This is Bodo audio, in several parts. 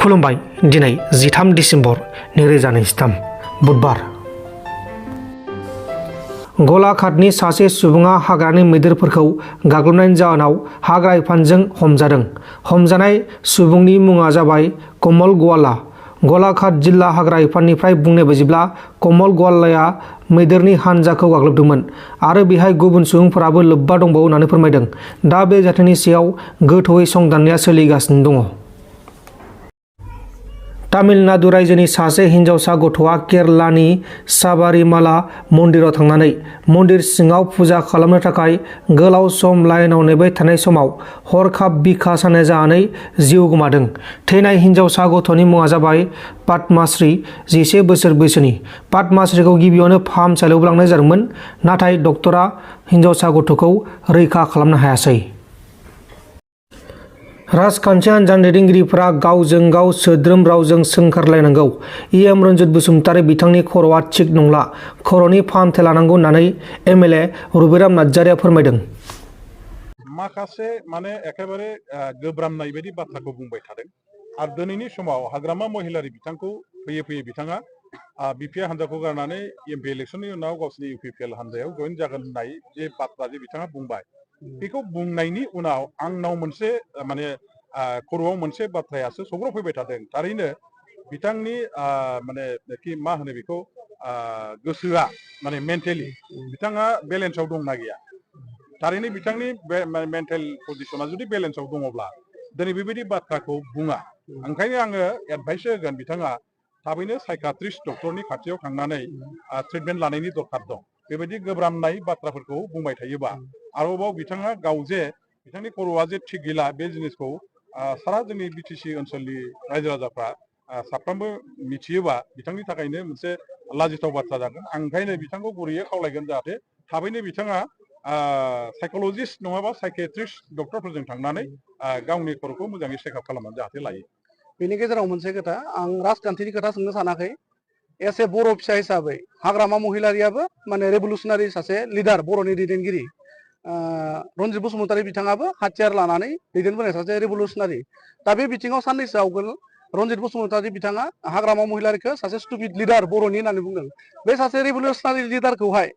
खुलुमबाय दिनै 13 डिसेम्बर 2023 बुधबार। गलाघाटनि सासे सुबुङा हाग्रानि मैदेरफोरखौ गाग्लोबनायनि जाहोनाव हाग्रा बिफानजों हमजादों। हमजानाय सुबुंनि मुङा जाबाय कमल गवाला। गलाघाट जिल्ला हाग्रा बिफाननिफ्राय बुंनाय बायदिब्ला कमल गवालाया मैदेरनि हानजाखौ गाग्लोबदोंमोन आरो बेहाय गुबुन सुबुंफोराबो लोब्बा दंबावो होननानै फोरमायदों। दा बे जाथायनि सायाव गोथौयै संदाननाया सोलिगासिनो दङ। तामिलनाडु रायजोनि सासे हिन्जावसा गथ'आ केरलानि साबारिमाला मन्दिराव थांनानै मन्दिर सिङाव फुजा खालामनो थाखाय गोलाव सम लाइनाव नेबाय थानाय समाव हरखाब बिखा सानाय जानानै जिउ गोमादों। थैनाय हिन्जावसा गथ'नि मुङा जाबाय पद्माश्री, 11 बोसोर बैसोनि। पद्माश्रीखौ गिबियावनो फाहामसालियाव लांनाय जादोंमोन, नाथाय डक्टरा हिन्जावसा गथ'खौ रैखा खालामनो हायासै। राजखान्थि हान्जानि दैदेनगिरिफोरा गावजों गाव सोद्रोम रावजों सोंखारलायनांगौ। इएम रन्जित बसुमतारी बिथांनि खर'आ थिग नंला, खर'नि फाहामथाय लानांगौ होननानै एमएलए रुबिराम नार्जारिया फोरमायदों। माखासे एखेबारे गोब्रामनाय बायदि बाथ्राखौ बुंबाय थादों आरो दिनैनि समाव हाग्रामा महिलारि बिथांखौ फैयै बिथाङा बिपिए हान्जाखौ गारनानै एमपि इलेक्सननि उनाव गावसिनि इउपिपिएल हान्जायाव जइन जागोन होननाय जे बाथ्रा जे बिथाङा बुंबाय, बेखौ बुंनायनि उनाव आंनाव मोनसे खर'आव मोनसे बाथ्रायासो सौग्रावफैबाय थादों। थारैनो बिथांनि मा होनो बेखौ गोसोआ मेन्टेलि बिथाङा बेलेन्सआव दंना गैया। थारैनो बिथांनि मेन्टेल पजिसना जुदि बेलेन्सआव दङब्ला दिनै बेबायदि बाथ्राखौ बुङा। ओंखायनो आङो एडभाइस होगोन बिथाङा थाबैनो साइकाट्रिस्ट डक्टरनि खाथियाव थांनानै ट्रिटमेन्ट लानायनि दरखार दं। बेबायदि गोब्रामनाय बाथ्राफोरखौ बुंबाय थायोबा आरोबाव बिथाङा गाव जे बिथांनि खर'आ जे थिग गैला, बे जिनिसखौ सारा जोंनि बिटिसि ओनसोलनि रायजो राजाफ्रा साफ्रोमबो मिथियोबा बिथांनि थाखायनो मोनसे लाजिथाव बाथ्रा जागोन। आं ओंखायनो बिथांखौ गुरैयै खावलायगोन जाहाथे थाबैनो बिथाङा साइक'लजिस्ट नङाबा साइकेट्रिस्ट डक्टरफोरजों थांनानै गावनि खर'खौ मोजाङै चेकआप खालामनानै जाहाथे लायो। बेनि गेजेराव मोनसे खोथा, आं राजखान्थिनि खोथा सोंनो सानाखै। एसे बर' फिसा हिसाबै हाग्रामा महिलारियाबो रेभलुसनारि सासे लिडार, बर'नि दैदेनगिरि। रन्जित बसुमतारी बिथाङाबो हाथियार लानानै दैदेनबोनाय सासे रेभलुसनारि। दा बे बिथिङाव साननैसो आवगोल रन्जित बसुमतारी बिथाङा हाग्रामा महिलारिखौ सासे स्टुपिड लिडार बर'नि होननानै बुंदों। बे सासे रेभलुसनारि लिडारखौहाय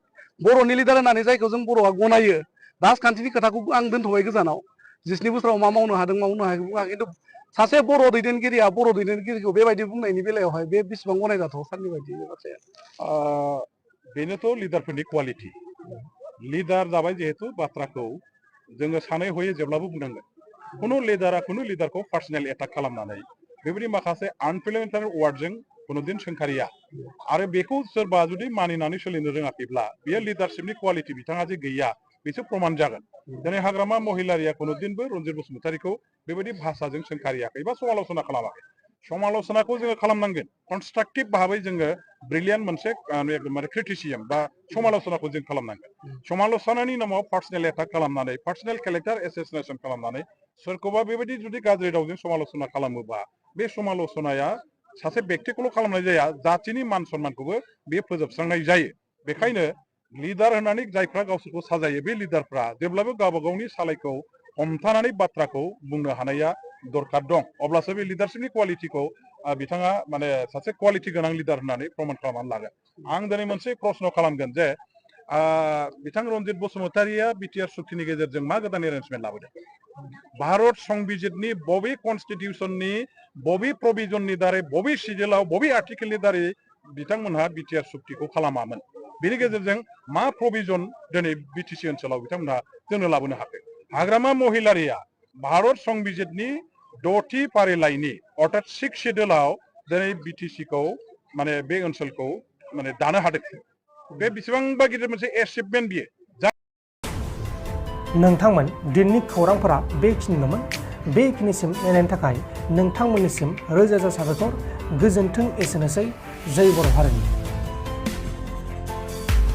बर'नि लिडार होननानै जायखौ जों बर'आ गनायो, राजखान्थिनि खोथाखौ आं दोनथ'बाय गोजानाव। 19 बोसोराव मा मावनो हादों मावनो हायाखै बुङा, खिन्थु सासे बर' दैदेनगिरिया बर' दैदेनगिरिखौ बेबायदि बुंनायनि बेलायावहाय बे बेसेबां गनायजाथाव सारनि बायदि बाथ्राया? बेनोथ' लिडारफोरनि क्वालिटि। लिडार जाबाय जिहेतु बाथ्राखौ जोङो सानै हयै जेब्लाबो बुंनांगोन। खुनु लिडारखौ पार्सनेल एटाक खालामनानै बेबायदि माखासे आनपार्लियामेन्टारि वार्डजों कुनुदिन सोंखारिया आरो बेखौ सोरबा जुदि मानिनानै सोलिनो रोङाखैब्ला बेयो लिडारशिपनि क्वालिटि बिथाङा जे गैया बेसो प्रमान जागोन। दिनै हाग्रामा महिलारिया कुनुदिनबो रन्जित बसुमतारीखौ बेबायदि भाषाजों सोंखारियाखै बा समाल'सना खालामाखै। समाल'सनाखौ जोङो खालामनांगोन, कनस्ट्राक्टिभ भाबै जोङो ब्रिलियान्ट मोनसे क्रिटिसिजम बा समाल'सनाखौ जों खालामनांगोन। समाल'सनानि नामाव पार्सनेल एटाक खालामनानै, पार्सनेल केरेक्टार एसेसिनेसन खालामनानै सोरखौबा बेबायदि जुदि गाज्रि रावजों समाल'सना खालामोबा बे समाल'सनाया सासे बेक्तिखौल' खालामनाय जाया, जातिनि मान सन्मानखौबो बेयो फोजोबस्रांनाय जायो। बेखायनो लिडार होननानै जायफ्रा गावसोरखौ साजायो, बे लिडारफ्रा जेब्लाबो गावबा गावनि सालायखौ हमथानानै बाथ्राखौ बुंनो हानाया दरखार दं। अब्लासो बे लिडारशिपनि क्वालिटिखौ बिथाङा सासे क्वालिटि गोनां लिडार होननानै प्रमान खालामनानै लागोन। आं दिनै मोनसे प्रश्न खालामगोन जे बिथां रन्जित बसुमतारीया बिटिआर सुक्तिनि गेजेरजों मा गोदान एरेन्जमेन्ट लाबोदों? भारत संबिजितनि बबे कनस्टिटिउसननि बबे प्रभिजननि दारै, बबे सिडिउलाव, बबे आर्टिकेलनि दारै बिथांमोनहा बिटिआर सुक्तिखौ खालामामोन? बेनि गेजेरजों मा प्रभिजन दिनै बिटिसि ओनसोलाव बिथांमोनहा जोंनो लाबोनो हाखो? हाग्रामा महिलारिया भारत संबिजितनि 6थि फारिलाइनि अर्थात 6 सिडिउलाव दिनै बिटिसिखौ बे ओनसोलखौ दानो हादों। बे बेसेबांबा गिदिर मोनसे एचिभमेन्ट बियो। नोंथांमोन दिननि खौरांफोरा बेखिनिल'मोन। बेखिनिसिम नायनायनि थाखाय नोंथांमोननिसिम रोजा रोजा साबायखर। गोजोन्थों। एसेनोसै। जय बर' हारिनि।